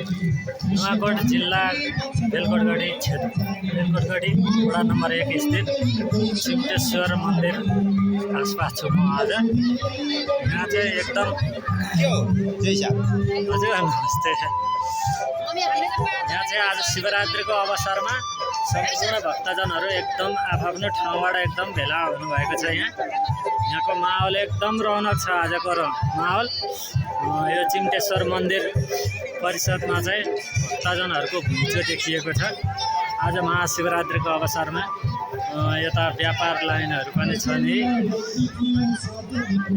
नुवाकोट जिल्ला बेलकोटगढी क्षेत्र बेलकोटगढी वडा नम्बर 1 स्थित सिद्धेश्वर मन्दिर आसपास छु म आज। यहाँ चाहिँ एकदम हजुर नमस्ते। यहाँ चाहिँ आज शिवरात्रिको अवसरमा सम्पूर्ण भक्तजनहरू एकदम आफ्नो ठाउँबाट एकदम भेला हुनुभएको छ। यहाँको माहौल एकदम रौनक छ आजको माहौल। यो चिम्टेश्वर मन्दिर परिसरमा चाहिँ भक्तजनहरूको घुइँचो देखिएको छ आज महाशिवरात्रिको अवसरमा। यता व्यापार लाइनहरू पनि छ नि।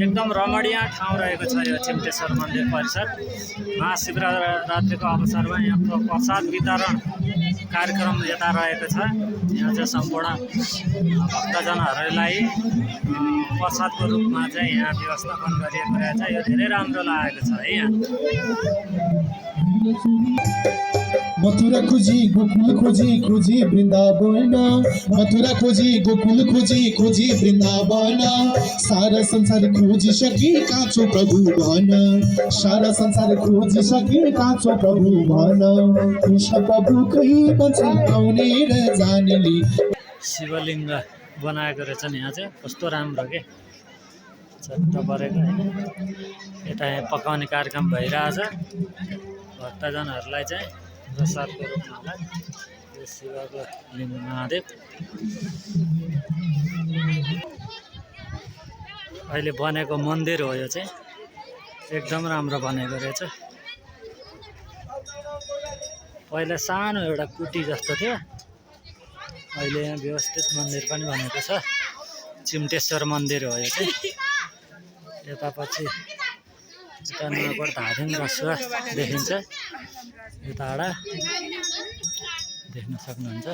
एकदम रमणीय ठाउँ रहेको छ यो चिम्टेश्वर मन्दिर परिसर। महाशिवरात्रिको अवसरमा यहाँको प्रसाद वितरण कार्यक्रम यता रहेको छ। यहाँ चाहिँ सम्पूर्ण भक्तजनहरूलाई प्रसादको रूपमा चाहिँ यहाँ व्यवस्थापन गरिएको रहेछ। यो धेरै राम्रो लागेको छ है। यहाँ मथुरा खोजी गोकुल खोजी खोजी वृन्दावन, मथुरा खोजी गोकुल खोजी खोजी वृन्दावन। सारा संसार खोजिसके काँचो प्रभु भन, सारा संसार खोजिसके काँचो प्रभु भन। कृष्ण प्रभु खै पछि आउने र जानेले। शिवलिङ्ग बनाएको रहेछ नि। यहाँ चाहिँ कस्तो राम्रो के चट्ट परेको होइन। यता यहाँ पकाउने कार्यक्रम भइरहेछ। भक्तजनहरूलाई चाहिँ प्रसादको रूपमा यो शिवको लिङ्ग महादेव अहिले बनेको मन्दिर हो। यो चाहिँ एकदम राम्रो बनेको रहेछ। पहिला सानो एउटा कुटी जस्तो थियो, अहिले यहाँ व्यवस्थित मन्दिर पनि बनेको छ। चिम्टेश्वर मन्दिर हो यो चाहिँ। यता पछि यता नुवाकोट धादिङ रसुवा देखिन्छ। यो टाढा देख्न सक्नुहुन्छ।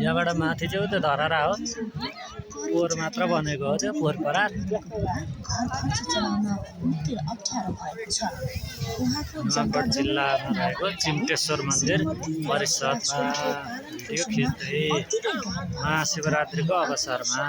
यहाँबाट माथि चाहिँ त्यो धरहरा हो, पोहोर मात्र बनेको हो। त्यो पोहोर परार नुवाकोट जिल्लामा रहेको चिम्टेश्वर मन्दिर परिसरमा भिडियो खिच्दै महाशिवरात्रिको अवसरमा।